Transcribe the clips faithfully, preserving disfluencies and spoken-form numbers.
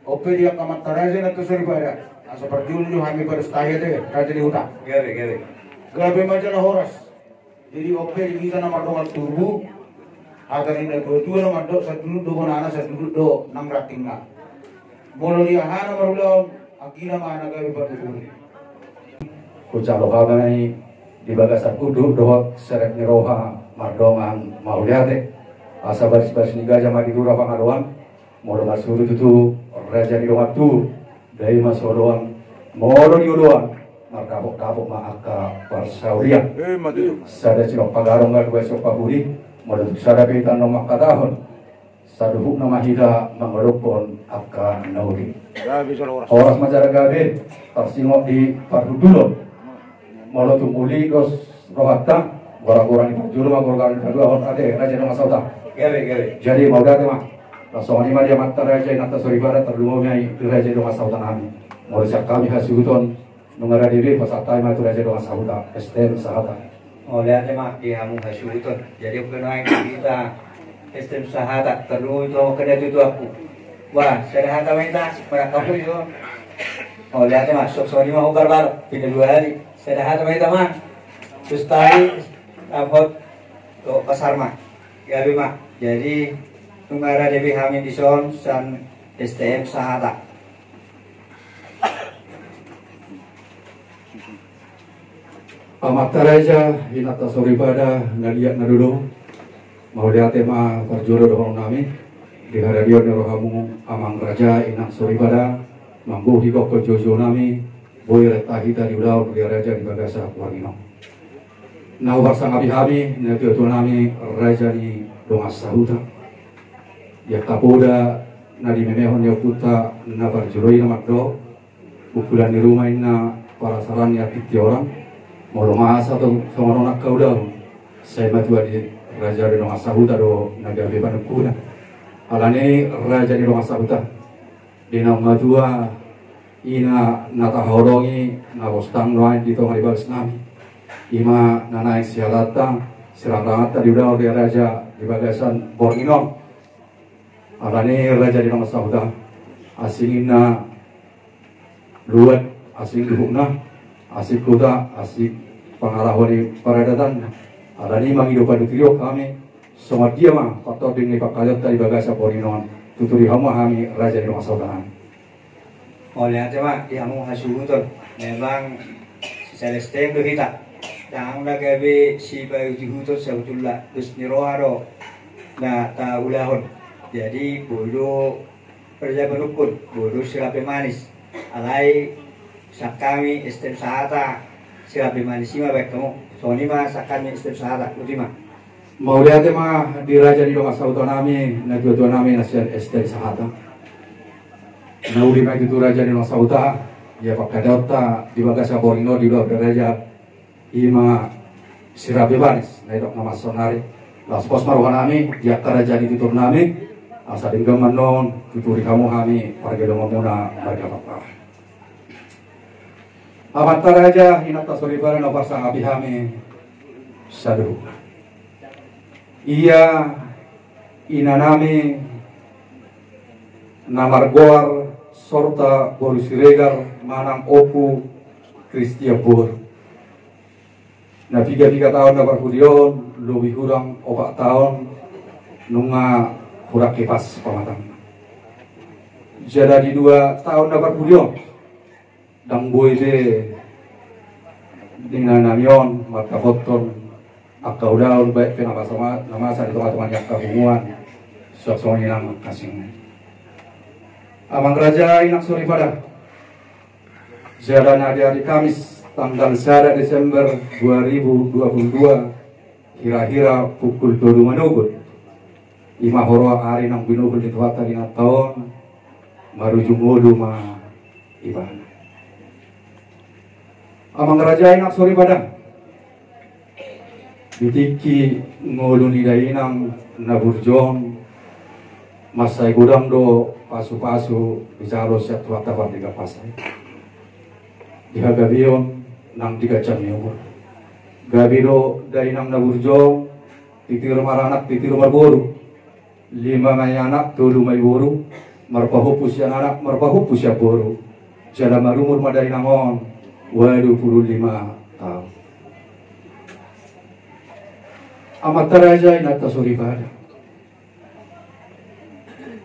On pe di angka amanta raja na tu soripada, asa parjolo jo hami padostahi ate, raja ni huta. Gabe, gabe. Gabe ma jala horas. Jadi on pe di hita na mardongan tubu, hata ni na tua-tua na mandok, sanduduk do bonana, sanduduk do nang rantingna. Molo di aha na marulaon, anggina ma na gabe panuturi. Hujalo hami di bagasan unduk dohot serep ni roha mardongan mauliate. Asa baris-baris ni gaja ma di dura pangaloan. Molo marsuru tutu raja ni dongan tubu, dai ma so oloan. Molo di oloan, mardapot-dapot ma angka parsaurian. Sada siompa garong, dua siompa pudi. Molo tung sada pe hita na mangkatahon, saluhutna ma hita mangolophon angka na uli. Horas ma jala gabe, tarsingot di parhundulon. Molo tung uli dos rohanta, gora-gora ni parjolo ma gora-gora ni paduahon ate, raja ni dongan sahuta. Gabe, gabe. Jadi mauliate ma. Laos songon i ma di amanta raja, inanta soripada, tarlumobi ma i di raja ni dongan sahuta nami. Molo sian hami hasuhuton, nunga rade be, pasahat hami ma tu raja ni dongan sahuta, S T M sahata. Mauliate ma di hamu hasuhuton. Jadi on pe nuaeng di hita S T M sahata, tarlumobi tu hamu angka natuatuangku. Wah, sada hata ma hita, marangkapi jo. Mauliate ma, songon i ma hombar balok, pinda dua hali. Sada hata ma hita ma. Terus tadi, rapot, tu pasar ma. Gabe ma. Jadi, nunga rade be hami dison, sian S T M sahata. Amanta raja, inanta soripada, na liat na dolo. Mauliate ma parjolo dohonon nami, di haradeon ni rohamu amang raja, inang soripada, manggohi gokhon joujou nami, boi renta hita di ulaon di raja di bagasan borngin on. Na huparsangapi hami, natuatua nami, raja ni dongan sahuta. Di angka poda, na dimemehon ni ompunta, na parjolo i na mandok, pukulan ni ruma inna parasaran ni angka tiorang, molo masa tu songon on angka ulaon, sai matua di raja ni dongan sahuta do na gabe panungkunan. Alani raja ni dongan sahuta. Di naung matua, i na tahaholongi, na bostang nuaeng di tonga ni bagas nami. I ma na naeng sihalanta, sirangranganta di ulaon di raja di bagasan borngin on. Alani raja ni dongan sahuta. Asing inna luat, asing luhutna, asing huta, asing pangalaho ni paradatanna. Alani mangido panuturion hami, songon dia ma, patording ni pangkalaonta di bagasan borngin on, tuturi hamu ma hami, raja ni dongan sahuta nami. Mauliate ma, di hamu hasuhuton, memang sisada S T M do hita. Ndang na gabe sipaihut-ihuton sabotulna, dos ni roha do, na taulahon. Jadi, boi do, raja panungkun, boi do sirabe manis. Alai, sian hami S T M sahata, sirabe manis i ma baen hamu. Songon i ma sian hami S T M sahata, uti ma. Mauliate ma di raja ni dongan sahuta nami, natuatua nami na sian S T M sahata. Na uli ma i tutu raja ni dongan sahuta, ia pangkadaonta di bagasan borngin on di ulaon di raja. I ma sirabe manis, na didok na masa sonari. Laos pos ma roha nami, di angka raja ni tutur nami, asa denggan ma annon, tuturi hamu hami, pargelongonmuna, marga Pakpahan. Amanta raja, inanta soripada na huparsangapi hami, saluhutna. Ia ina nami na margoar Sorta boru Siregar manang Ompu Kristian Boru. Na piga-piga taon na parpudi on, lobi hurang opat taon, nunga hurang hipas pamatangna. Jala di dua taon na parpudi on, ndang boi be di ina nami on mandapothon angka ulaon baik pe na masa, na masa di tonga-tonga ni angka punguan, suang songon i nang angka asingna. Amang raja, inang soripada. Jala na di ari Kamis, tanggal sada Desember dua ribu dua puluh dua, hira-hira pukul tolu manogot, i ma huroha ari naung binohul ni Tuhanta di inanta on, marujung ngolu ma ibana. Amang raja, inang soripada. Di tingki ngolu ni dainang na burju on, mansai godang do pasu-pasu dijalo sian Tuhanta Pardenggan Basa i. Di hagabeon nang di ganjang ni umur. Gabe do dainang na burju on, titir maranak, titir marboru. Lima ma i anak, tolu ma i boru. Marpahompu sian anak, marpahompu sian boru. Jala marumur ma dainang on ualu pulu lima taon. Amanta raja, inanta soripada.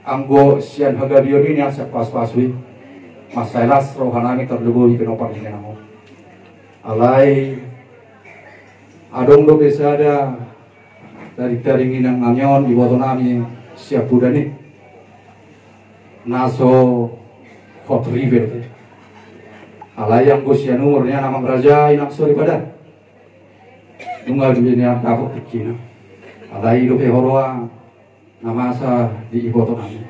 Anggo sian hagabeon i nian sian pasupasu i, mansai las rohanami tarlumobi pinompar ni inang on. Alai adong dope sada tadingtading ni inangnami on, ibotonami siampudan i, na so hot river. Alai anggo sian umur nian amang raja, inang soripada, nunga dua nian dapot tingkina. Alai i dope huroha na masa di ibotonami.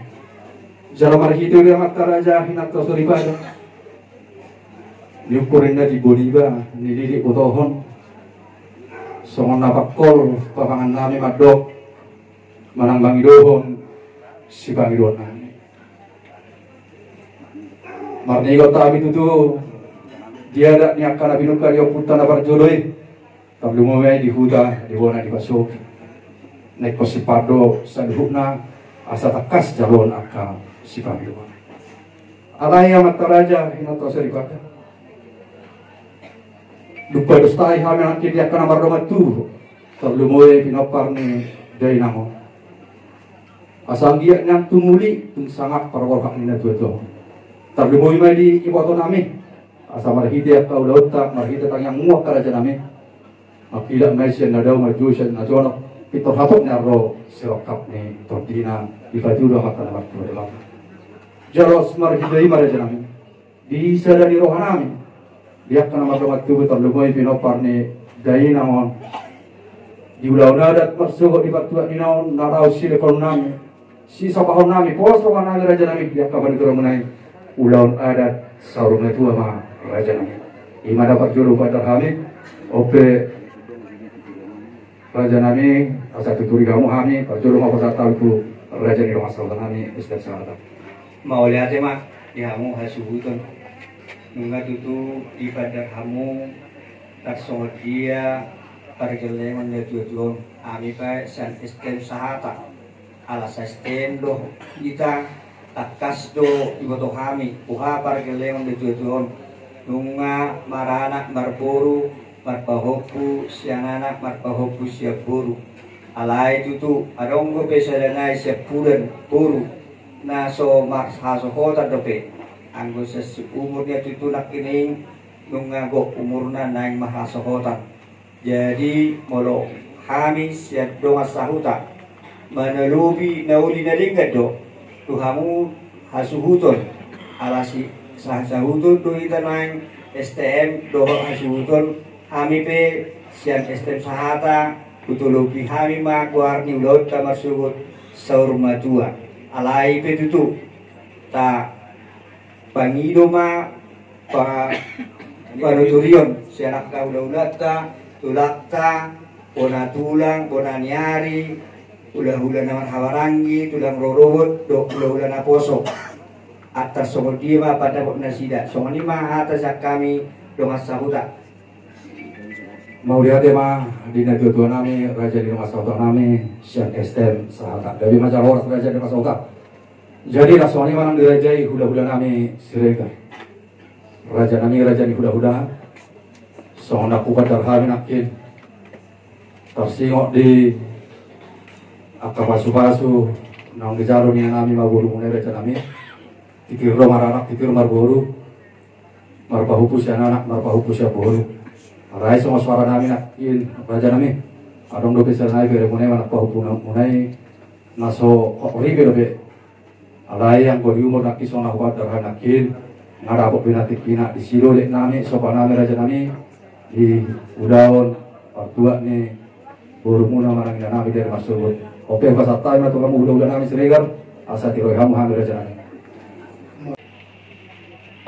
Jala marhite i amanta raja, inanta soripada, niukur inna timbo niba, nilili botohon, songon na pangkol pamangannami mandok manang mangidohon sipangidoannami. Marningot hami tutu di adat ni angka na pinungka ni ompunta na parjolo i. Tarlumobi ma i di huta, di bona, di pasoki. Na ingkon sipando saluhutna asa tangkas jaloon angka sipangidoan. Alai amanta raja, inanta soripada, dung pados tahi hami nangkin di angka na mardongan tubu, tarlumobi pinompar ni dainang on. Asa anggiat nian tung uli, tung sangap parborhat ni natuatua on. Tarlumobi ma i di ibotonami, asa marhite angka ulaonta, marhite tangiangmu angka rajanami, mangkilap ma i sian na dao, marjou sian na jonok, pintor hatop nian ro sirongkap ni tondina, dipatudu amanta na martua Debata. Jala marhite i ma rajanami, di sada ni rohanami, di angka na mardongan tubu, tarlumobi pinompar ni dainang on, di ulaon adat marsogot di partuat ni inang on, na laho silekononnami, sisopahonnami, pos rohanami rajanami, di angka panuturion muna i, ulaon adat saur matua ma rajanami. I ma na parjolo hupaandar hami. On pe rajanami, asa tuturi hamu hami, parjolo ma hupasahat hami tu raja ni dongan sahutanami, S T M Sahata. Mauliate ma di hamu hasuhuton. Nunga tutu dipaandar hamu tarsongon dia pargellengon ni natuatua on. Hami pe sian S T M Sahata, ala sa S T M do hita, tangkas do diboto hami boha pargellengon ni natuatua on. Nunga maranak marboru, marpahompu sian anak, marpahompu sian boru. Alai tutu adong dope sada nai siampudan boru na so marhasohotan dope. Anggo sian umur nian tutu nangkining nunga gok umurna naeng marhasohotan. Jadi molo hami sian dongan sahuta, manalobi na uli na denggan do tu hamu hasuhuton, ala si sahusahuton do hita naeng S T M dohot hasuhuton. Hami pe sian S T M Sahata, hutolopi hami ma goar ni ulaonta marsogot saur matua. Alai pe tutu, ta pangido ma pa-, panuturion sian angka hulahulanta, tulangta, bona tulang, bona ni ari, hulahula na marhahamaranggi, tulang rorobot dohot hulahula naposo. Antar songon dia ma pandapot nasida. Songon i ma hata sian hami dongan sahuta. Mauliate ma di natuatuanami, raja ni dongan sahutanami sian S T M Sahata. Gabe ma jala horas raja ni dongan sahuta. Jadi na songon i ma nang dirajai hulahulanami Siregar. Rajanami, raja ni hulahula, songon na hupaandar hami nangkin, tarsingot di angka pasupasu naung dijalo ni inanami ma borumuna i rajanami, titir do maranak, titir marboru, marpahompu sian anak, marpahompu sian boru. Alai songon suaranami nangkin rajanami, adong dope sada nai beremuna i, anak pahompunami i, na so hot river dope. Alai anggo di umur nangkin songon na hupaandar hami nangkin, nga dapot be na tingkina. Disi do leknami, sopanami, rajanami, di ulaon partuat ni borumuna manang inanami di ari marsogot. On pe hupasahat hami ma tu hamu hulahulanami Siregar, asa tiroi hamu hami rajanami.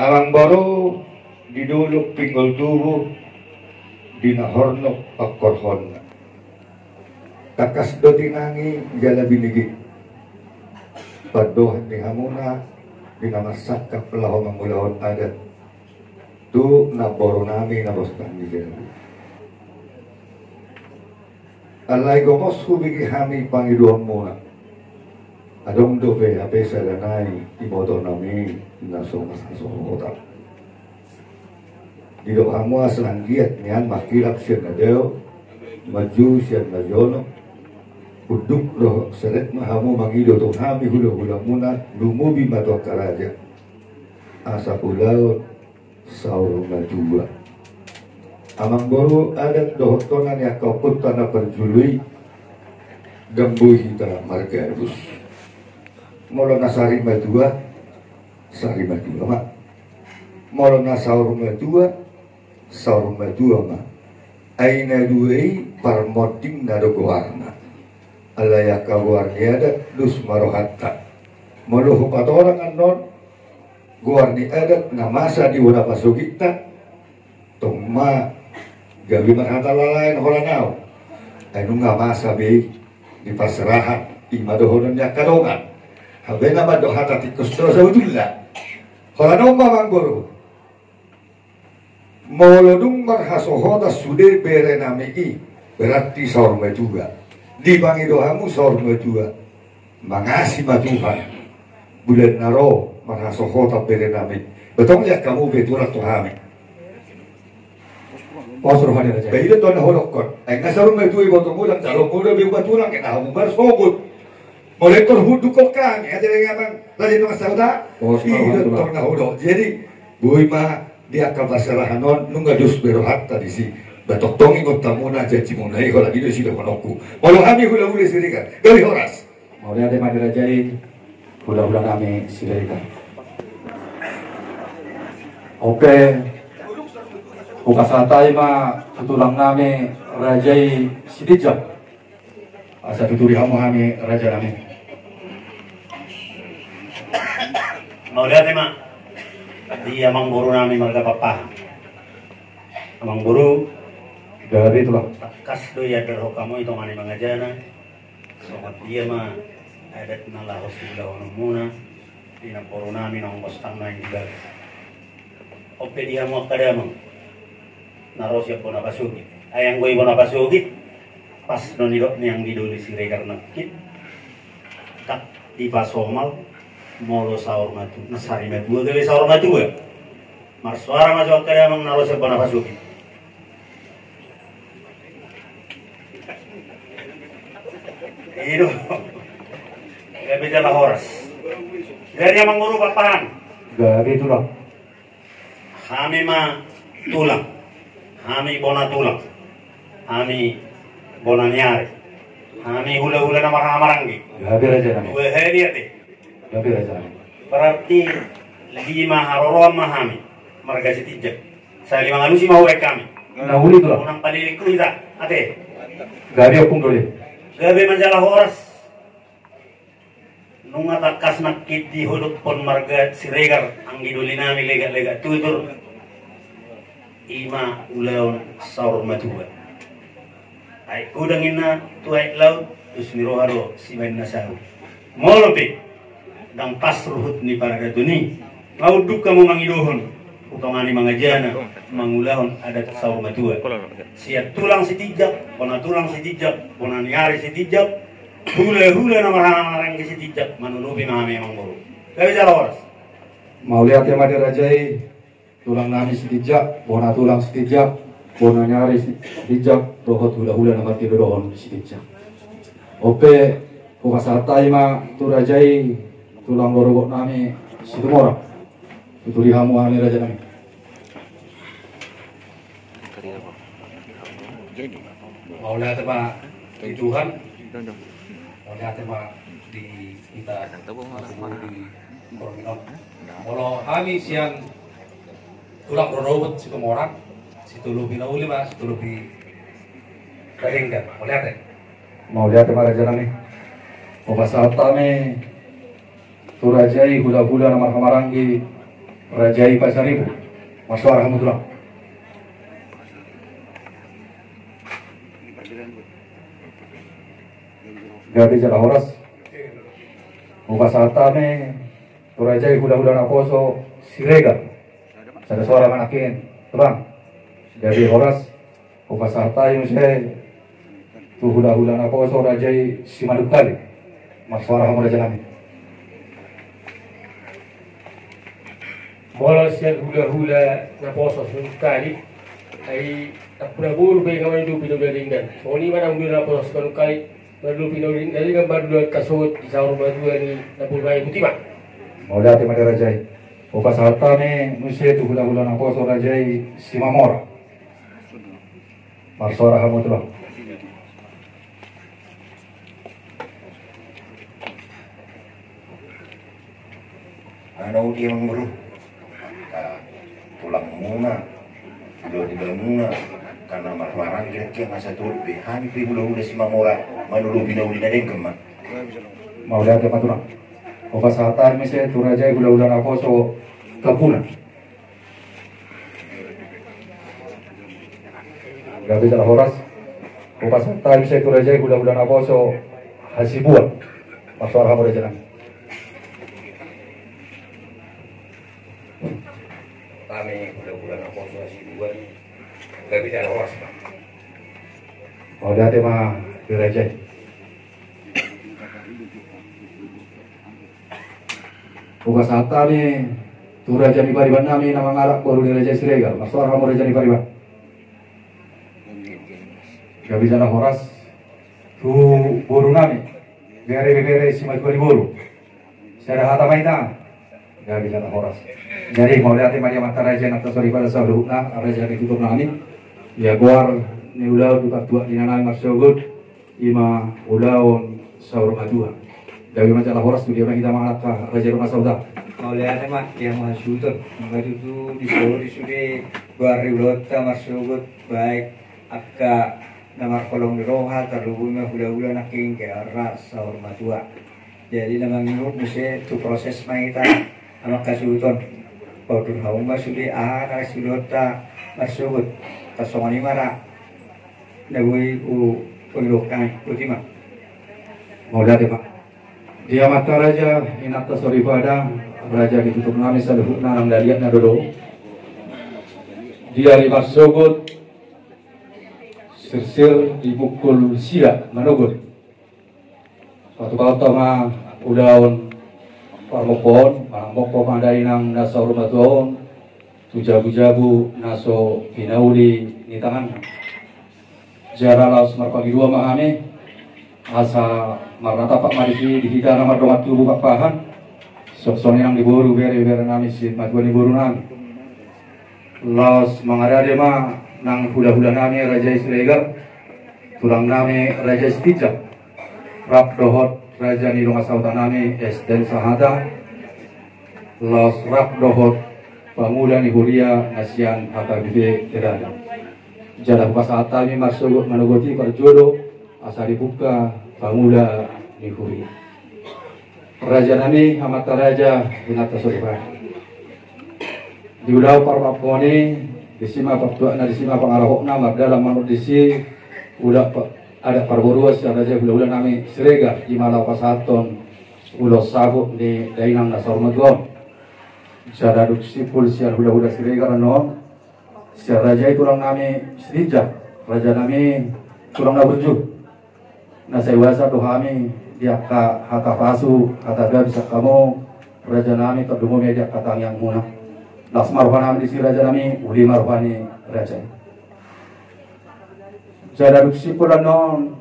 Amang boru, di dolok pinggol tubu, di na hornop pangkorhonna. Tangkas do tinangi jala binege pandohan ni hamuna di na marsangkap laho mangulahon adat tu namborunami na bostan ni jala. Alai gomos hubege hami pangidoanmuna. Adong dope hape sada nai iboto nami na so marhasohotan. Didok hamu asa anggiat nian mangkilap sian na dao, maju sian na jolo. Unduk dohot serep ma hamu mangido tu hami hulahulamuna, lumobi ma tu angka raja. Asa ulaon saur matua. Amangboru, adat dohot tona ni angka ompunta na parjolo i, ndang boi hita margabus. Molo na sari matua, sari matua ma. Molo na saur matua, saur matua ma. Ai na dua i parmondingna do goarna. Alai angka goar ni adat dos ma rohanta. Molo hupatorang annon goar ni adat na masa di bona pasogitta, tong ma gabe marhata lalaen holan ahu. Ai nunga masa be i di parserahan, i ma dohonon ni angka dongan. Hape na mandok hata tingkos do sabotulna. Holan on ma, amangboru. Molo dung marhasohotan sude bere nami i, berarti saur matua. Dipangido hamu saur matua. Mangasi ma Tuhan. Bulan na ro marhasohotan bere nami. Betong liat hamu be tulang tu hami. Pos roha ni raja. Be i do tong na hudokkon. Ai nga saur matua ibotomu, ndang jalo muna be upa tulang, kena hamu marsogot. Molo tor hudukkon hami, ate lagi amang, lagi nunga sauta. Oh, i do tong na hudok. Jadi boi ma di angka parserahan on, nunga dos be rohanta disi. Ba tongtong ingotamuna janjimuna i, holan i do sidohononku. Molo hami hulahula Siregar, gabe horas. Mauliate ma di raja i, hulahula nami Siregar. Oke. Hupasahat hami ma tu tulang nami raja i Sitinjak. Asa tuturi hamu hami, raja nami. Mauliate ma di amangboru nami marga Pakpahan. Amangboru. Gabe tulang. Tangkas do iandarhon hamu i tonga ni mangajana. Songon dia ma adat na laho siulahononmuna di namboru nami naung bostang naeng di bagas. On pe di hamu angka damang na ro sian bona pasogit. Ai anggo i bona pasogit, pas do nidok ni anggi doli Siregar nangkin, ndang dipasomal molo saur matua, na sari matua gabe saur matua. Marsoara ma jo angka damang na ro sian bona pasogit. I do. Gabe jala horas. Dari amangboru Pakpahan. Gabe tulang. Hami ma tulang. Hami bona tulang. Hami bona ni ari. Hami hulahula na marhahamaranggi. Gabe, raja nami. Dua hali ate. Gabe, raja nami. Berarti lima haroroan ma hami marga Sitinjak. Sai lima alusi ma hubaen hami. Na uli, tulang. Unang palilingku hita ate. Gabe, ompung doli. Gabe manjala horas. Nunga tangkas nangkin dihudukkon marga Siregar anggi doli nami legatlegat tutur. I ma ulaon saur matua. Aek godang ninna tu aek laut, dos ni roha do sibaen na saut. Molo pe ndang pas ruhut ni paradaton i, nga unduk hamu mangidohon tu tonga ni mangajana mangulahon adat saur matua. Sian tulang Sitinjak, bona tulang Sitinjak, bona ni ari Sitinjak, hulahula na marhahamaranggi Sitinjak, manutupi ma hami, amangboru. Gabe jala horas. Mauliate ma di raja i, tulang nami Sitinjak, bona tulang Sitinjak, bona ni ari Sitinjak, dohot hulahula na martinodohon Sitinjak. On pe, hupasahat hami ma tu raja i, tulang rorobot nami Situmorang. Tuturi hamu hami, raja nami. Mauliate ma di Tuhan. Mauliate ma di hita di Molo hami sian tulang rorobot Situmorang, Sitolopi na uli ma, Sitolopi na denggan. Mauliate. Mauliate ma, raja nami. Hupasahat hami tu raja i hulahula na marhahamaranggi, raja i Pasaribu. Marsoara hamu, tulang. Gabe jala horas. Hupasahat hami tu raja i hulahula naposo Siregar. Sada soara ma nangkin, tulang. Gabe horas. Hupasahat hami muse tu hulahula naposo raja i Simanungkalit. Marsoara hamu, raja nami. Molo sian hulahula naposo songon i, ai tampuna boru pe nga mangido pinauli na denggan. Songon i ma na hulahula naposo songon i, marhula pinauli na denggan, marhula tasogot di saur matua ni na purba i, botima. Mauliate ma di raja i. Hupasahat hami muse tu hulahula naposo raja i Simamora. Marsuara hamu tulang. Ana udi amang boru. Ka tulangmuna, hulahula muna, karena marparang kira-kira masa tu be hami pe hulahula Simamora, mangido pinauli na denggan ma. Mauliate ma tulang. Hupasahat hami muse tu raja i hulahula naposo Kapuna. Gabe jala horas. Hupasahat hami muse tu raja i hulahula naposo Hasibuan. Marsuara hamu raja nami. Hami hulahula naposo Hasibuan. Gabe jala horas. Mauliate ma di raja i. Hupasahat hami tu raja ni pariban nami na mangalap boru ni raja i Siregar. Marsuara hamu raja ni pariban. Gabe jala horas. Tu boru nami, bere, bere, simatua ni boru. Sada hata ma hita. Gabe jala horas. Jadi mauliate ma di amanta raja, inanta soripada, saluhutna raja ni tutur nami. Ia goar ni ulaon di partuat ni inanami marsogot, ima ulaon saur matua. Gabe ma jala horas tu dia ma hita mangalangka, raja dongan sahuta. Mauliate ma di hamu hasuhuton. Mangatutu di sori sude goar ni ulaonta marsogot, baik angka na marholong ni roha, tarlumobi ma hulahula nangkin goarna saur matua. Jadi na mangihut muse tu proses ma hita, amang hasuhuton. Paundur hamu ma sude aha na siulaonta marsogot. Tarsongon i ma ra na boi hupangidohon hami, botima. Mauliate ma. Di amanta raja, inanta soripada, raja ni tutur nami saluhutna nang na liat na dodo. Di ari marsogot, sirsir di pukul sia manogot. Patupaonta ma ulaon parmompoon, manang mompo ma dainang na saur matua on, tu jabujabu na so pinauli ni tanganna. Jala laos marpangidoan ma hami, asa marnatampak ma disi di hita na mardongan tubu Pakpahan, songon i nang di boru, bere, bere nami, simatua ni boru nami. Laos mangaradei ma nang hulahula nami raja i Siregar, tulang nami raja i Sitinjak, rap dohot raja ni dongan sahuta nami S T N Sahata, laos rap dohot pangula ni huria na sian H K B P Tedada. Jala hupasahat hami marsogot manogot i parjolo, asa dibuka pangula ni huria. Raja nami, amanta raja, inanta soripada. Di ulaon parmompoon i, disi ma partuatna, disi ma pangarahutna, mardalan ma annon disi, ulaon pa-, adat parboruon sian raja i hulahula nami Siregar, ima laho pasahathon ulaon saput ni dainang na saur matua on. Jala dung simpul sian hulahula Siregar annon, sian raja i tulang nami Sitinjak, raja nami tulang na burju. Na sai uasan do hami di angka hata pasu, hata gabe sian hamu, raja nami, tarlumobi di angka tangiangmuna. Las ma roha nami disi raja nami, uli ma roha ni raja i. Jala dung simpul annon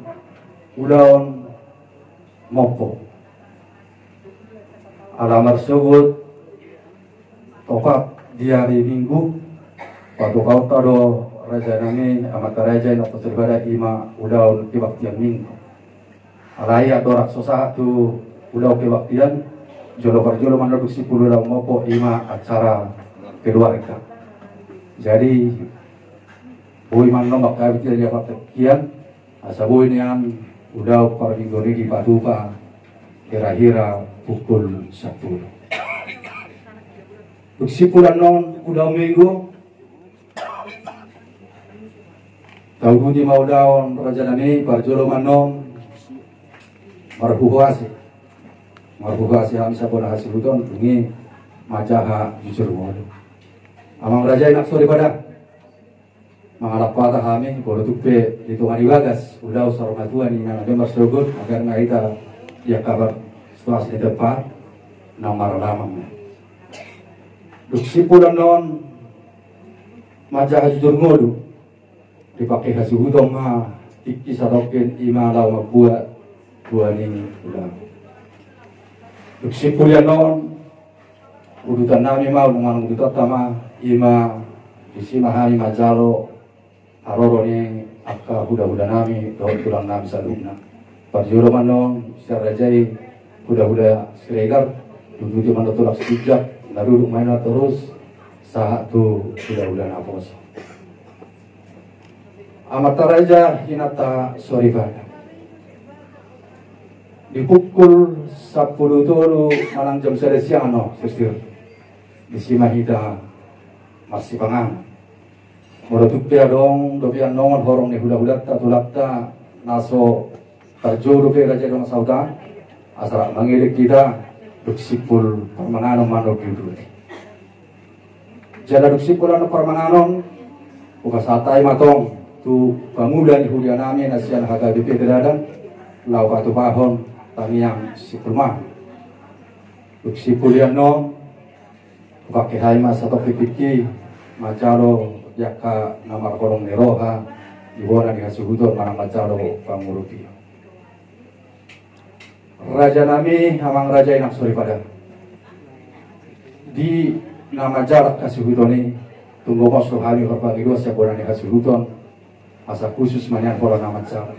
ulaon mompo. Ala marsogot topap di ari Minggu, patupaonta do raja nami, amanta raja, inanta soripada, ima ulaon kebaktian Minggu. Alai andorang so sahat tu ulaon kebaktian, jolo parjolo ma annon dung simpul ulaon mompo, ima acara keluarga. Jadi boi ma annon mangkabit ia di partingkian, asa boi nian ulaon parmingguon i dipatupa hira-hira pukul sampulu. Dung simpul annon ulaon Minggu, tauduti ma ulaon raja nami, parjolo ma annon marhuhuasi. Marhuhuasi hami sabola hasuhuton, dung i manjaha jujur ngolu. Amang raja, inang soripada. Mangalap hata hami, molo tung pe di tonga ni bagas ulaon saur matua ni inanami marsogot, agar na hita di angka situasi ni tempat na marlamang. Dung simpul annon, manjaha jujur ngolu, dipangke hasuhuton ma tingki satongkin, i ma laho mambuat tua ni ulaon. Dung simpul i annon, udutan nami ma, unang manang udutonta ma, i ma disi ma hami manjalo haroro ni angka hulahula nami dohot tulang nami saluhutna. Parjolo ma annon sian raja i hulahula Siregar, diuduti ma annon tulang Sitinjak, na duduk ma i na torus sahat tu hulahula naposo. Amanta raja, inanta soripada. Di pukul sampulu tolu manang jam sada siang annon, sisir, disi ma hita marsipanganon. Molo tung pe adong dope annon horong ni hulahulanta, tulangta, na so tarjolo dope raja i dongan sahuta, asa rap mangelek hita, dung simpul parmanganon ma annon diuduti. Jala dung simpul annon parmanganon, hupasahat hami ma tong tu pangula ni huria nami na sian H K B P Pedadan, laho patupahon tangiang simpul ma. Dung simpul i annon, hupangke hami ma satongkin tingki manjalo di angka na marholong ni roha, di bona ni hasuhuton manang manjalo pangurupion. Raja nami, amang raja, inang soripada. Di na manjalang hasuhuton i, tung gomos do hami parpanggiluan sian bona ni hasuhuton, asa khusus ma nian holan na manjalang.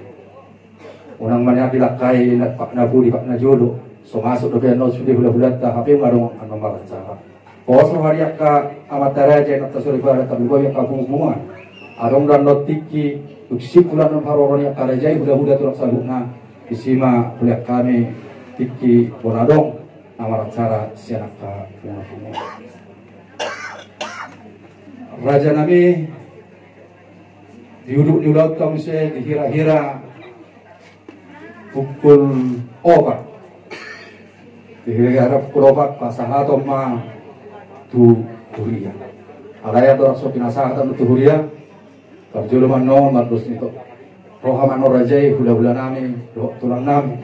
Unang ma nian dilangkai na, pak na pudi pak na jolo, so masuk dope annon sude hulahulanta, hape unang adong annon marjalang. Pos roha ni angka amanta raja, inanta soripada, tarlumobi angka punguan-punguan. Adong do annon tingki, dung simpul annon haroro ni angka raja i, hulahula, tulang saluhutna, disi ma hulean hami tingki bona adong na maracara sian angka punguan-punguan. Raja nami, di ujung ni ulaonta muse di hira-hira pukul opat. Di hira-hira pukul opat pasahaton ma tu huria. Alai andorang so pinasahat annon tu huria, parjolo ma annon mardos ni roha ma annon raja i, hulahula nami dohot tulang nami,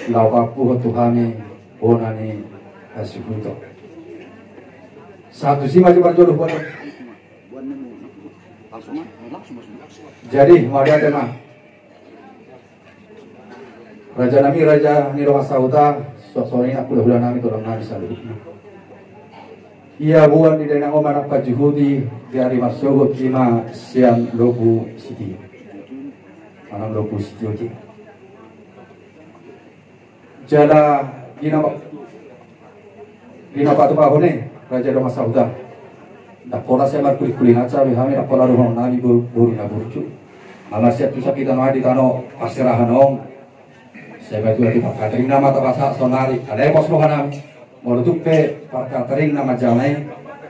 laho paampuhon tu hami bona ni hasuhuton. Sahat tusi ma di parjolo hubaen. Jadi mauliate ma. Raja nami, raja ni dongan sahuta, suang songon i nang hulahula nami, tulang nami saluhutna. Ia boan ni dainang on manang panjuhuti di ari marsogot i ma sian Lombu Sitio manang Lombu Sitio. Jala di na, di na patupahon i, raja dongan sahuta, ndang pola sai markuling-kulingan sabe hami, ndang pola dohonon nami bo-, boru na burju. Molo sian tu sampitano di tano parserahan on, sai batu-batu parkatering nama tapasahat saonari. Alai pos roha nami, molo tung pe parkatering nama jama i,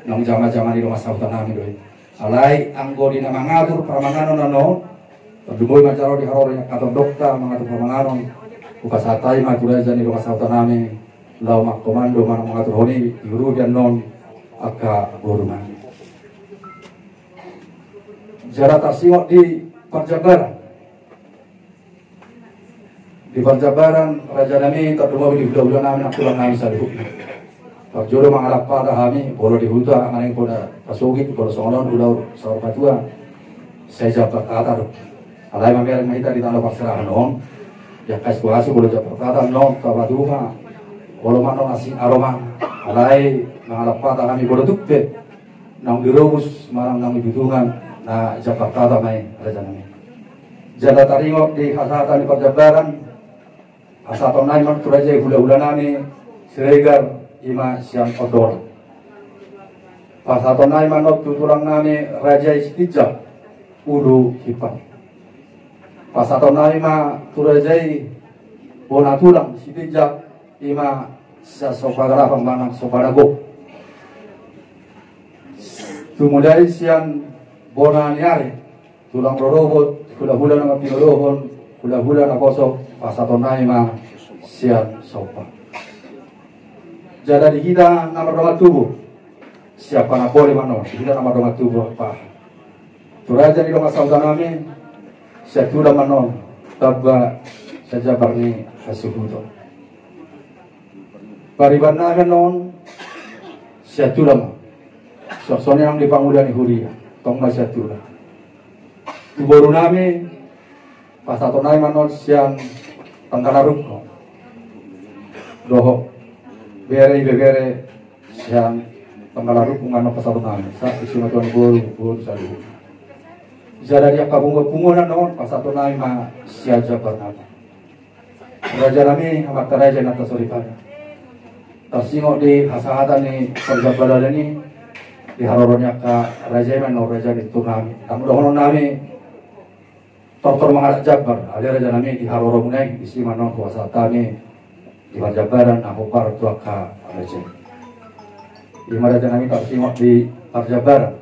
naung jama-jama ni dongan sahuta nami do i. Alai anggo di na mangatur parmanganon annon, tarlumobi manjalo di haroro ni angka tondongta mangatur parmanganon, hupasahat hami ma tu raja ni dongan sahuta nami, laho mangkomando manang mangaturhon i, diurupi annon angka boru nami. Jala taringot di parjambaran. Di parjambaran, raja nami, tarlumobi di hulahula nami nang tulang nami saluhutna. Parjolo mangalap hata hami, molo di huta, manang poda pasogit, molo songon on ulaon saur matua, sai jambar hata do. Alai mamereng ma hita di tano parserahan on, di angka situasi molo jambar hata annon, tapatunga, molo ma annon asing aroma. Alai mangalap hata hami, molo tung pe naung dirobus manang naung dibutungan, na jambar hata ma i, raja nami. Jala taringot di hasahatan ni parjambaran, pasahaton nami ma tu raja i hulahula nami Siregar, i ma sian Ondolan. Pasahaton nami ma annon tu tulang nami raja i Sitinjak, Ulu Himpang. Pasahaton nami ma tu raja i bona tulang Sitinjak, i ma sian Somba Galapang manang Somba Dago. Tumulai sian bona ni ari, tulang rorobot, hulahula na mangkilolohon, hulahula naposo, pasahaton nami ma sian Somba. Jala di hita na mardongan tubu, sian Panamboli ma annon, di hita na mardongan tubu, pa. Tu raja ni dongan sahuta nami, sian tulang ma annon, tamba sian jambar ni hasuhuton. Pariban nami annon, sian tulang ma. Suang songon i nang di pangula ni huria, tong ma sian tulang. Tu boru nami, pasahaton nami ma annon sian Tanggalarung, dohot bere, ibebere sian Tanggalarung, annon pasahaton nami sahat tu simatuan boru, boru saluhutna. Jala di angka punguan-punguan annon pasahaton nami ma sian jambar nami. Raja nami, amanta raja, inanta soripada. Tarsingot di hasahatan ni parjambaran i, di haroro ni angka raja i ma annon raja ni tulang nami. Tamu dohonon nami, tortor mangalap jambar, alai raja nami di haroro muna i, disi ma annon hupasahat hami di parjambaran na hombar tu angka raja i. I ma raja nami tarsingot di parjambaran.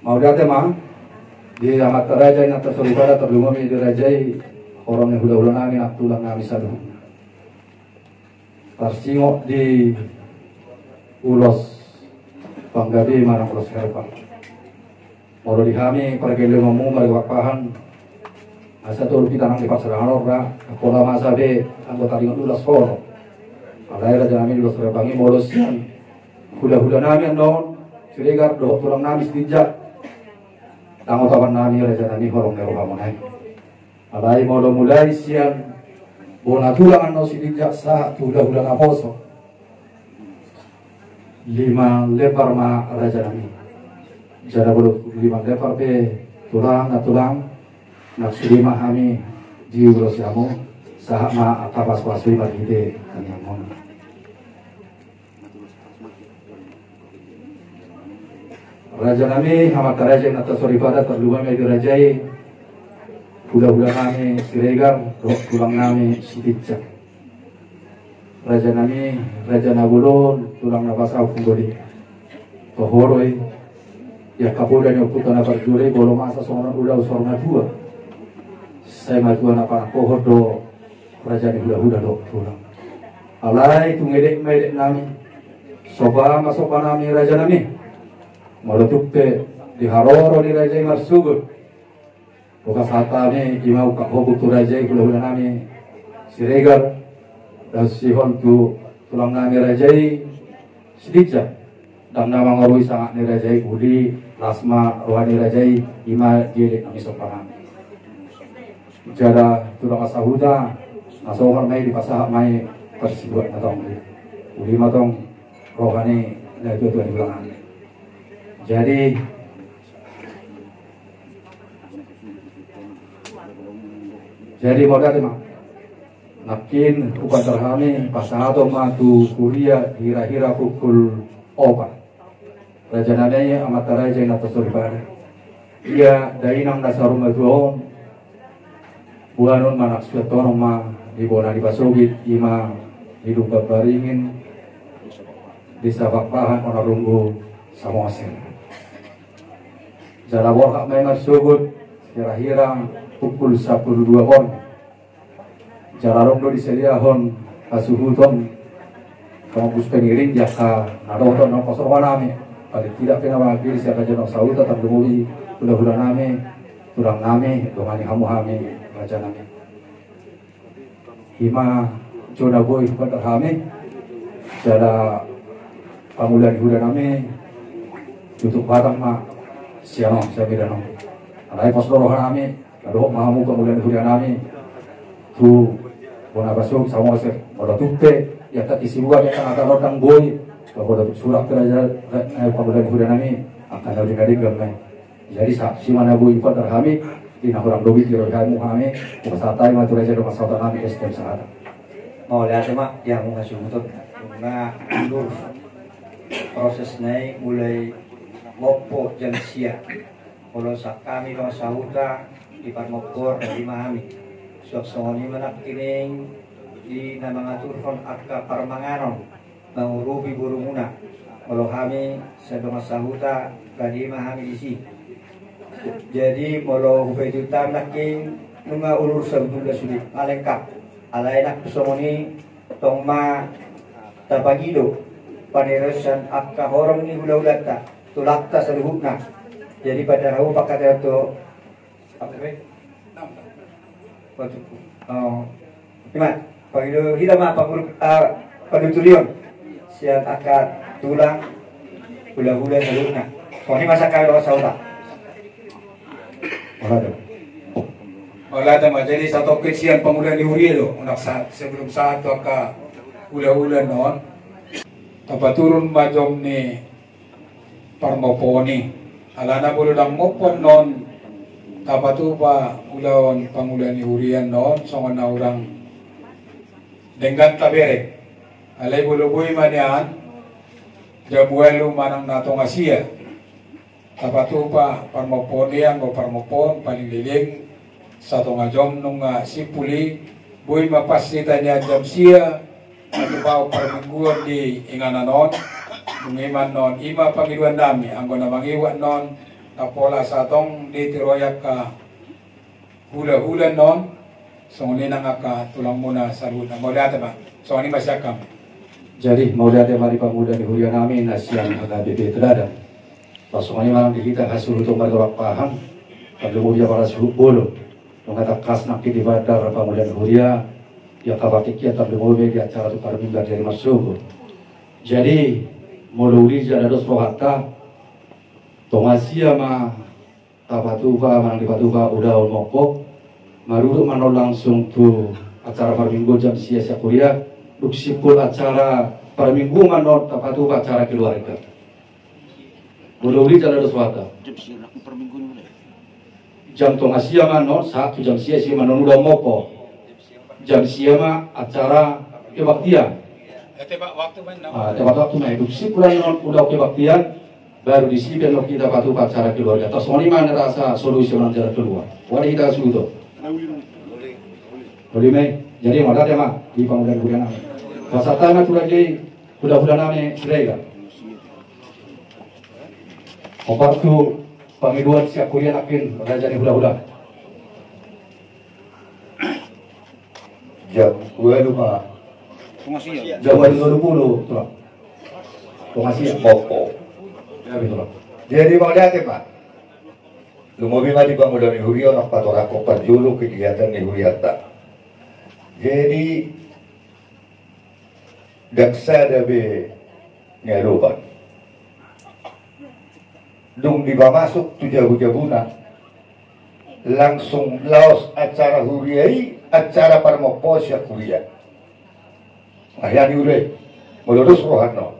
Mauliate ma di amanta raja, inanta soripada, tarlumobi di raja i, horong ni hulahula nami, nang tulang nami saluhutna. Tarsingot di ulos panggabe manang ulos herbang. Molo di hami pargellengonmu marga Pakpahan, asa tolu hita nang di parsadangan on ra, pola masa be anggo taringot ulos horong. Alai raja nami, di ulos herbang i molo sian hulahula nami annon Siregar dohot tulang nami Sitinjak, ndang oto aban nami, raja nami, horong ni rohamuna i. Alai molo mulai sian bona tulang annon Sitinjak sahat tu hulahula naposo, lima lembar ma, raja nami. Jala molo lima lembar pe, tulang na tulang, na sude ma hami di ulos i hamu, sahat ma angka pasupasu i marhite tangiangmuna. Raja nami, amanta raja, inanta soripada, tarlumobi ma di raja i, hulahula nami Siregar dohot tulang nami Sitinjak. Raja nami, raja na bolon, tulang na pasahat, pungguli. Toho do i, di angka poda ni ompunta na parjolo i, molo masa songon on ulaon saur matua, sai matua na panangkohon do raja ni hulahula dohot tulang. Alai tung elek ma elek nami, somba ma somba nami, raja nami. Molo tung pe di haroro ni raja i marsogot, hupasahat hami i ma ungkap hohom tu raja i, hulahula nami Siregar, dosihon tu tulang nami raja i Sitinjak. Ndang na mangarui sangap ni raja i, uli las ma roha ni raja i, i ma di elek nami somba nami. Jala tu dongan sahuta, na songon ma i, dipasahat ma i parsibuat na tong i. Uli ma tong roha ni natuatua ni tulang nami. Jadi, jadi mauliate ma. Nangkin hupaandar hami, pasahaton ma tu huria di hirahira pukul opat. Raja nami, amanta raja, inanta soripada, ia dainang na saur matua on, boanon manang suantonon ma di bona ni pasogit, i ma di Lumban Baringin, Desa Pakpahan, Onarunggu, Samosir. Jala borhat ma i marsogot hirahira pukul sampulu dua on. Jala adong do disediahon hasuhuton, pangongkus pengiring, di angka na dohot on, na pos roha nami. Paling tidak pe na mangapili sian raja na sahuta, tarlumobi hulahula nami, tulang nami, dongani hamu hami, raja nami. I ma jo na boi hupaandar hami. Jala pangula ni huria nami, tutup batang ma sian on, sian Medan on. Alai pos do roha nami, na dohot ma hamu pangula ni huria nami tu bona pasogit Samosir. Molo tung pe di angka kesibukan, di angka na tarondang boi, molo tung surat pe raja, eh, pangula ni huria nami, angka na uli na denggan ma i. Jadi sa, si ma na boi hupaandar hami, di na hurang lobi dirobi hamu hami, hupasahat hami ma tu raja dongan sahuta nami, S T M sahata. Mauliate ma di hamu hasuhuton. Nunga mundur prosesna i, mulai mompo jam sia. Molo sian hami dongan sahuta, di parmompor, rade ma hami. Suang songon i ma nangkining di na mangaturhon angka parmanganon, mangurupi borumuna. Molo hami sian dongan sahuta, rade ma hami disi. Jadi molo hupaihut hami nangkin, nunga ulur sabutulna sude, nunga lengkap. Alai nang songon i, tong ma tapangido panerosan angka horong ni hulahulanta, tulangta saluhutna. Jadi paandar hamu pangkataion tu, apa be? Waduh. Oh. I ma, pangido hita ma pangulu, ah, panuturion. Sian angka tulang, hulahula saluhutna. Songon i ma sian hami, dohot sahuta. Mauliate ma. Jadi satongkin sian pangula ni huria do, unang sahat, sebelum sahat tu angka hulahula on, tapaturun ma jom ni parmompoon i. Alana molo ndang mompo annon tapatupa ulaon pangula ni huria on songon na hurang denggan taberek. Alai molo boi ma nian jam ualu manang na tonga sia tapatupa parmompoon i, anggo parmompoon paling leleng satonga jom nunga simpul i. Boi ma pas hita nian jam sia matupaon parmingguon di inganan on. Dung i ma annon, i ma pangidoan nami, anggo na mangihuthon annon, na pola satong ditiroi angka hulahula annon, songon i nang angka tulangmuna saluhutna. Mauliate ma. Songon i ma sian hami. Jadi mauliate ma di pangula ni huria nami na sian H K B P Teladan. Pas songon i ma nang di hita hasuhuton martolak paham, tarlumobi apala suhut bolon. Nunga tangkas nangkin dibandar pangula ni huria di angka partingkian, tarlumobi di acara tu parmingguan di ari marsogot. Jadi molo uli jala dos rohanta, tonga sia ma tapatupa manang dipatupa ulaon mompo. Marudut ma annon langsung tu acara parmingguon jam sia sian huria. Dung simpul acara parmingguon ma annon tapatupa acara keluarga. Molo uli jala dos rohanta, jam tonga sia ma annon sahat tu jam sia, sia ma annon ulaon mompo. Jam sia ma acara kebaktian. Ah, tepat waktu ma. Dung simpul annon ulaon kebaktian, baru disi pe annon hita patupa acara keluarga. Tar songon i ma na rasa solusi manang jalan keluar. Uli hita sudo. Uli ma i. Jadi mauliate ma di pangula ni huria nami. Pasahat ma tu raja i, hulahula nami Siregar. Hombar tu pangidoan sian huria nangkin, raja ni hulahula. Jam ualu ma. Jam ualu ualu pulu, tulang. Tonga sia. Mompo. Jadi mauliate ma. Lumobi ma di pangula ni huria, nang patorangkon parjolo kegiatan ni hurianta. Jadi ndang sada be ni adopan. Dung dipamasuk tu jabujabuna, langsung laos acara huria i, acara parmompoon sian huria. Nga hea ni huria i, molo dos rohanta.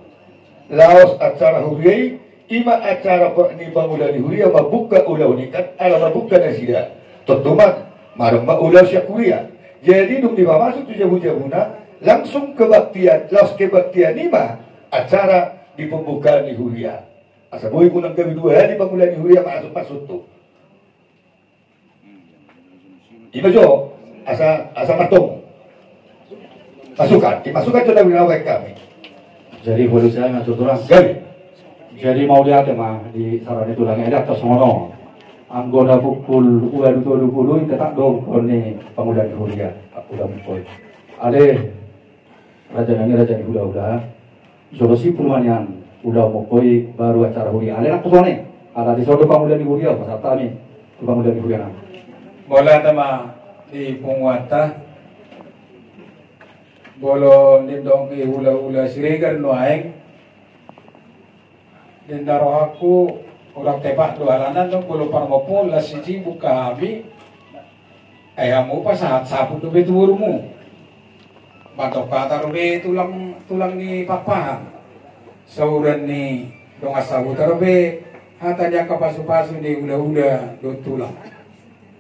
Laos acara huria i, i ma acara ni pangula ni huria mambuka ulaon i, kan ala mambuka nasida. Tontu ma, adong ma ulaon sian huria. Jadi dung dipamasuk tu jabujabuna, langsung kebaktian, laos kebaktian i ma acara di pembukaan ni huria. Asa boi unang gabe dua hali pangula ni huria masuk-masuk tu. I ma jo, asa, asa martomu. Masukan, di masukan jo na binaen hami. Jadi molo sai ma tulang. Jadi. Jadi mauliate ma di saluhut tulang, jadi atas songon on. Anggo na pukul ualu tolu pulu i tetap do hon ni pangula ni huria. Uda mukoi. Ale. Raja nami, raja ni hulahula. Jolo simpul ma nian ulaon mompo i baru acara huria. Ale nang tu songon i. Ala dison do pangula ni huria, pasahat hami tu pangula ni huria nami. Mauliate ma di punguanta. Molo nidok ni hulahula Siregar nuaeng. Ninna rohangku, hurang tepat do alana do molo parmompoon las sijibuk hami. Ai hamu pasahat saput dope tu borumu. Mandok hata dope tulang, tulang ni Pakpahan. Sauran ni dongan sahuta dope hata ni angka pasupasu ni hulahula dohot tulang.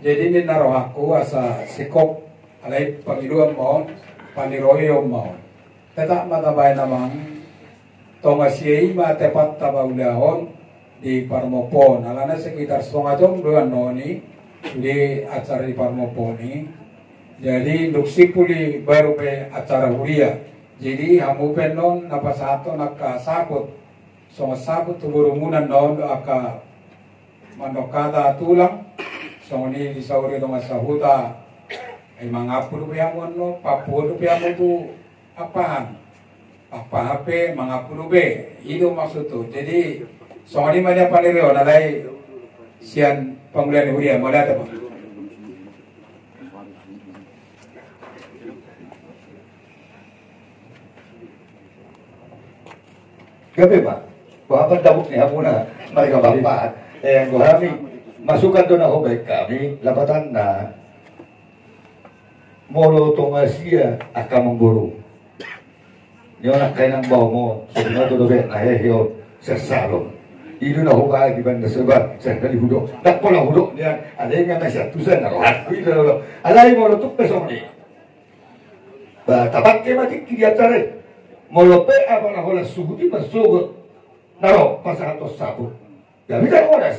Jadi ninna rohangku asa sikop, alai pangidoan ma on, paniroion ma on. Tetap ma tabaen amang. Tonga sia i ma tepat tapaulahon di parmompoon. Alana sekitar songa jom do annon i di acara di parmompoon i. Jadi dung simpul i baru pe acara huria. Jadi hamu pe annon na pasahathon angka saput. Songon saput tu borumuna annon do angka mandok hata tulang. Songon i disauri dongan sahuta. Ai mangampu dope hamu annon, pampuhon dope hamu tu Pakpahan. Pakpahan pe mangampu dope. I do maksud tu. Jadi songon i ma nian paniroion, alai sian pangula ni huria, mauliate ma. Gabe ma. Boha pandapot ni hamuna marga Bambahat? Eh, anggo hami, masukan do na hubaen hami, lapatanna. Molo tonga sia angka amangboru, ni on angka inang bao mo, so binoto dope na hehe on, sian salon. I do na hubaen di banda seba, sian hali hudok. Ndang pola hudok nian, alai nga na sian tusan na rohangku i do. Alai molo tung pe songon i, ba tapangke ma tingki di acara i. Molo pe apa na holan suhut i marsogot na ro pasahathon saput. Gabe jala horas.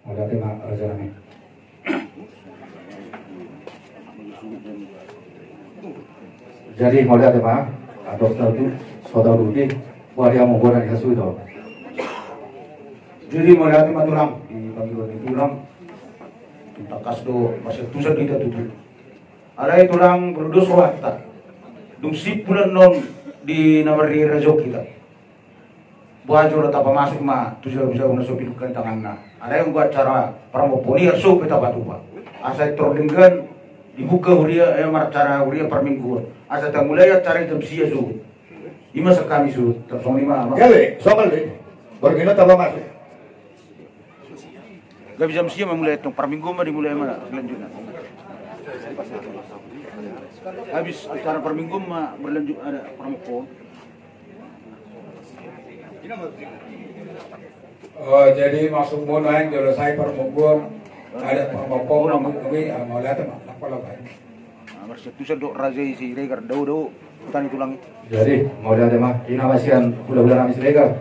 Mauliate ma raja nami. Jadi mauliate ma, adong satu, sota rugi, wari amu bona di hasu itu. Jadi mauliate ma tulang, di panggilan di tulang. Tangkas do, masih tusan kita tutu. Alai tulang berdos rohanta. Dung simpul annon di na marrirajo hita. Boha jolo tapamasuk ma tu jabu-jabu na so pinungka ni tanganna. Alai anggo acara parmompoon i so pe tapatupa. Asa intor denggan dibuka huria, eh, marcara huria parmingguon. Asa tamulai acara i jam sia suhut. I ma sian hami suhut. Tarsongon i ma. Gabe, songon i. Borngin on tapamasuk. Gabe jam sia ma mulai, tong parmingguon ma dimulai ma selanjutna. Habis acara parmingguon ma berlanjut ada parmompoon. Oh, jadi maksudmu naeng jolo sai parmingguon ada parmompoon, minggu, minggu, ah, mauliate ma, napa lo baik. Ah, marsiantusan do raja i Siregar, dao, dao, tani tulang i. Jadi mauliate ma, i nama sian hula-hula nami Siregar.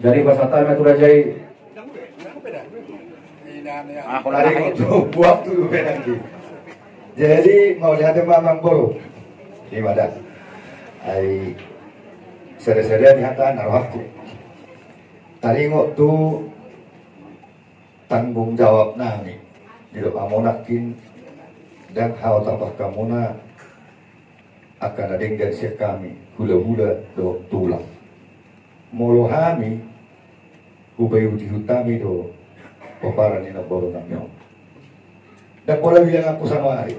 Jadi pasahat ma tu raja i. Ah, kalau taringot tu waktu tu pedang di. Jadi mauliate ma amangboru. Ima da. Ai sada-sada ni hata na rohangku. Taringot tu tanggung jawab nami. Didok hamu nangkin, ndang hau tapahon hamuna angka na denggan sian hami, hula-hula dohot tulang. Molo hami, hubaen ihut hami do pomparan ni namboru nami on. Ndang pola bilanganku sanuari.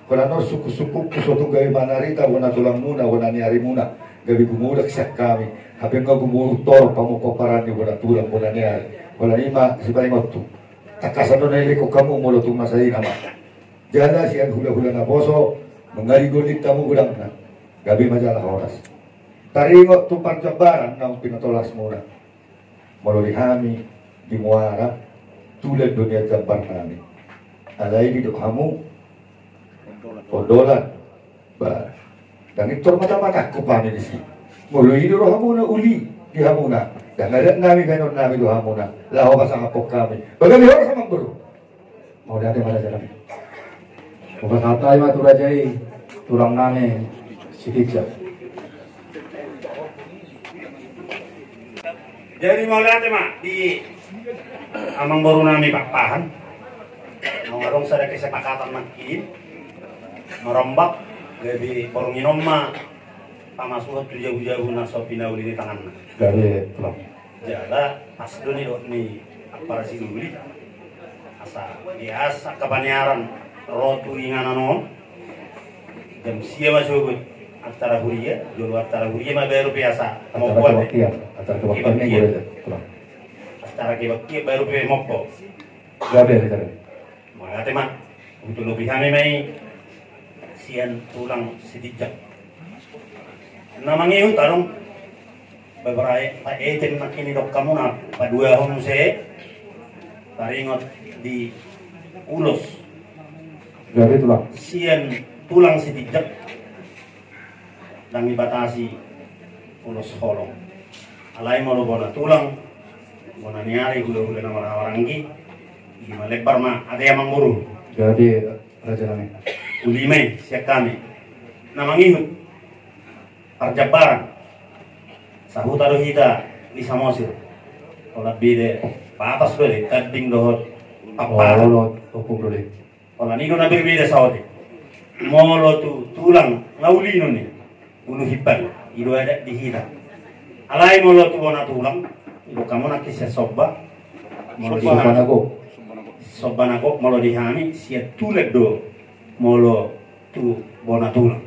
Holan on sungkun-sungkunku so tung gabe manarita bona tulangmuna, bona ni arimuna. Gabe gumodang sian hami. Hape nga gumodang torop hamu pomparan ni bona tulang, bona ni ari. Holan i ma sipaingot tu. Tangkasan do na ilingkon hamu molo tung masa i nama. Jala sian hula-hula naposo, mangarigolit hamu godangna. Gabe ma jala horas. Taringot tu parjambaran naung pinatolasmuna. Molo di hami di Muara, tulan do nian jambar nami. Alai didok hamu, ondolan. Ba, ndang intor mata-matangku hami disi. Molo i do rohamuna uli di hamuna, ndang adat nami, baenon nami do hamuna. Laho pasangaphon hami. Ba gabe horas amangboru. Mauliate ma raja nami. Hupasahat hami ma tu raja i, tulang nami Sitinjak. Jadi mauliate ma di amangboru nami Pakpahan. Naung adong sada kesepakatan nangkin, marombak, gabe borngin on ma pamasuhon tu jabu-jabu na so pinauli ni tanganna. Gabe tulang. Jala pas do nidok ni ampara si uli. Asa biasa angka paniaran ro tu inganan on. Jam sia ma sogot acara huria, jolo acara huria ma baru biasa. Acara kebaktian, acara kebaktian. Acara kebaktian baru pe mompo. Gabe, gabe. Mauliate ma. Untuk lobi hami ma i sian tulang Sitinjak. Na mangihut adong beberapa item nangkin didok hamuna, paduahon muse taringot di ulos. Gabe tulang. Sian tulang Sitinjak. Ndang dibatasi ulos holong. Alai molo bona tulang, bona ni ari, hula-hula na marhaha-maranggi, ima lembar ma ate amangboru. Jadi raja nami. Uli ma i sian hami. Na mangihut parjambaran. Sahuta do hita di Samosir. Holan beda batas do de, tanding dohot pamparan. Olo, opung do de. Holan i do na berbeda saotik. Molo tu tulang nga uli nuni, ulu himban, i do adat di hita. Alai molo tu bona tulang, i do hamu nangkin sian somba. Molo di somba nagok. Somba nagok molo di hami, sian tulan do molo tu bona tulang.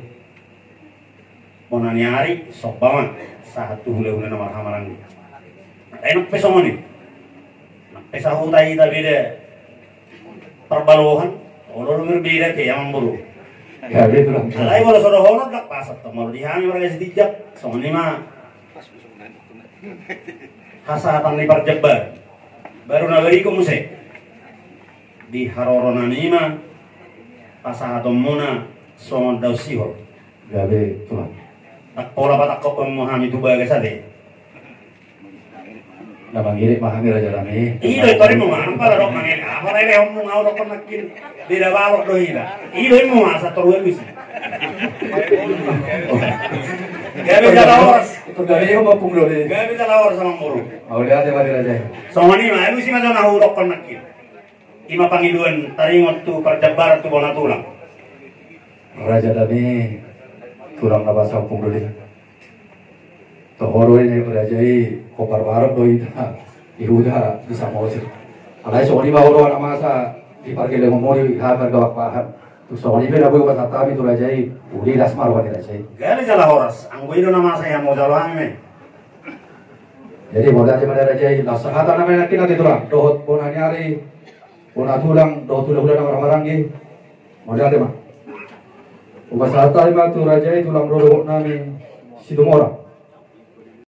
Bona ni ari somba ma sahat tu hulahula na marhahamaranggi. Enak pe songon i. Nang pe sahuta hita beda parbalohan, olo do berbeda pe amang boru. Alai molo so dohonon ndang pasahat molo di hami marga Sitinjak, songon i ma. Hasahatan ni parjambar. Baru na berikut muse. Di haroro nami ma pasahatonmuna songon daun sihol. Gabe Tulang. Tak pola patangkok mu hami tu bagas ate. Na mangirik ma hami raja nami. I do i tori mu ma, apa la dok mangirik? Apa la ilehon mu ngau dokkon nangkin? Beda balok do hita. I do i mu ma, asa toru alusi. Gabe jala horas. Itu gabe iyo mapung do di. Gabe jala horas amang boru. Mauliate ma di raja i. Songon i ma, alusi ma jona hu dokkon nangkin. I ma pangidoan taringot tu parjambaran tu bona tulang. Raja nami, tulang na basa ompung do di. Toho do i raja i, hombar barok do hita di huta di Samosir. Alai songon i ma olo anak masa di pargellengon muli hami marga Pakpahan. Tu songon i pe na boi pasahat hami tu raja i, uli las ma roha ni raja i. Gabe jala horas, anggo i do na masa i hamu jalo hami ma i. Jadi mauliate ma di raja i, las sahata nami nangkin ate tulang dohot bona ni ari. Bona tulang dohot hulahula na marhahamaranggi. Mauliate ma. Hupasahat hami ma tu raja i tulang dohot nami Situmorang.